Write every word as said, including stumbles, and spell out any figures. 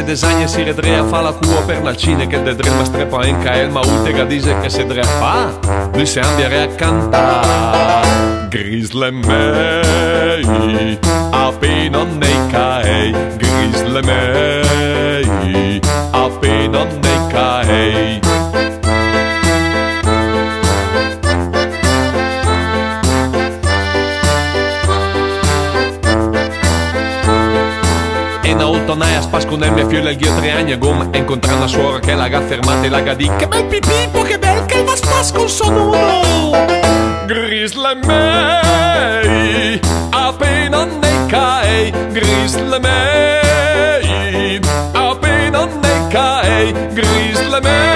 de zagne, s'ìre dré a fà la cua per 'ndà al cine, che de dré 'l ma strèpa en caèl, ma ul te ga dìs che s'è dré a fà, lü se àmbia a cantà. Gris l'è mèi, apéna 'n dei caèi, gris l'è mèi, apéna 'n dei caèi. E 'na ólta 'ndae a spas con el mé fiöl, el gh'ìa tré agn, e gh'óm incontrà 'na suora che la gh'à fermàt e la gh'à dìcc: "Che bèl pipì, pò che bèl che 'l va a spas col sò nùno!" Gris l'è mèi, apéna 'n dei caèi, gris l'è mèi, apéna 'n dei caèi, gris l'è mèi.